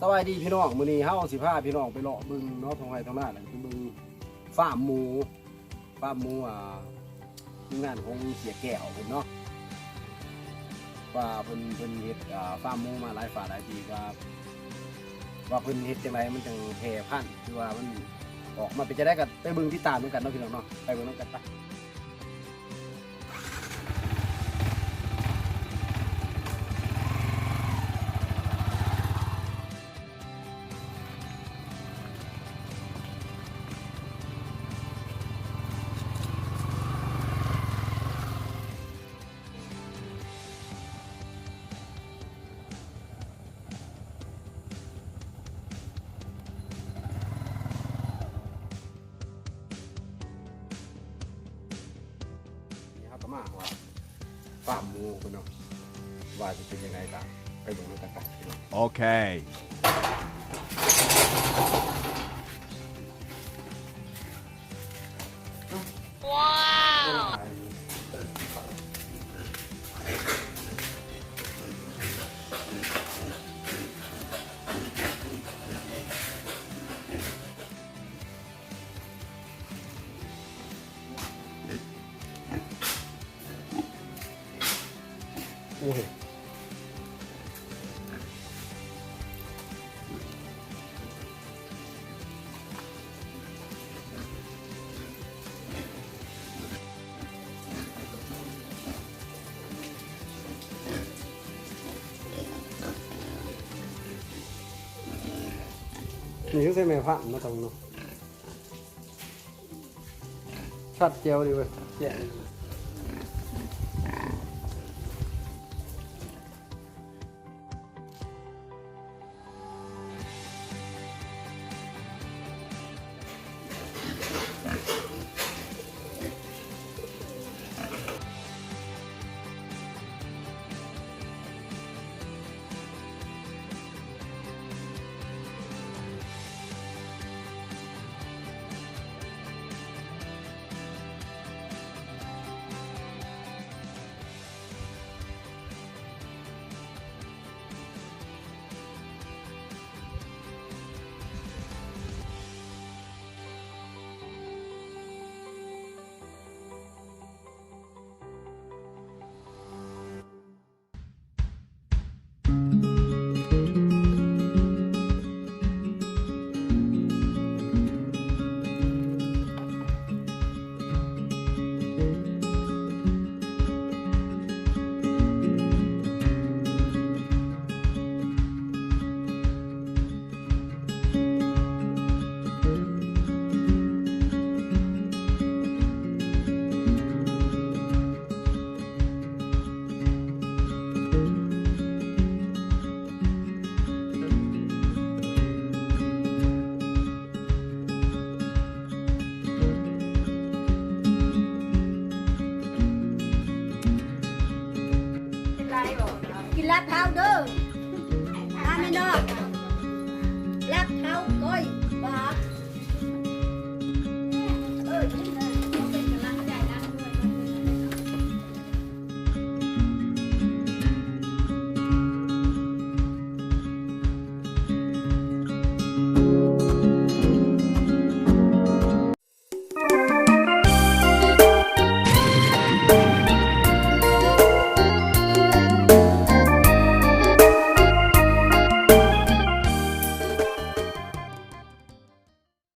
ສະບາຍດີພີ່ນ້ອງ ມື້ນີ້ເຮົາຊິພາພີ່ນ້ອງໄປເລາະເບິ່ງເນາະ ທົ່ງໄຮ່ທົ່ງນາ ແລ້ວກໍໄປເບິ່ງຟາມໝູ ຟາມໝູ ອ່າ ໂຮງງານຂອງເສຍແກ້ວເພິ່ນເນາະ ວ່າເພິ່ນ ເພິ່ນເຮັດ ອ່າ ຟາມໝູມາຫຼາຍຟ້າຫຼາຍປີ ວ່າ ວ່າເພິ່ນເຮັດຈັ່ງໃດມັນຈັ່ງແຜ່ພັນ ຫຼືວ່າມັນອອກມາເປັນຈັ່ງໃດ ກໍໄປເບິ່ງຕິດຕາມນຳກັນເນາະ ພີ່ນ້ອງເນາະ ໄປເບິ່ງນຳກັນ ໄປ. ນີ້ເຮົາກໍມາຮອດຟາມໝູເພິ່ນເນາະ ວ່າຊິເປັນຈັ່ງໃດ ກໍໄປເບິ່ງນຳກັນໄປພີ່ນ້ອງ. ໂອເຄ. ວ້าว ໂອ້ຍ ນີ້ຄືໃສ່ແມ່ພັນເນາະ ຕ້ອງເນາະ. ຊັດແຈ່ວດີເວີຍ ແຈ້ງ. ກິນລາບເທົາເດີ ມາແມ່ນ້ອງ ລາບເທົາກ້ອຍປາ.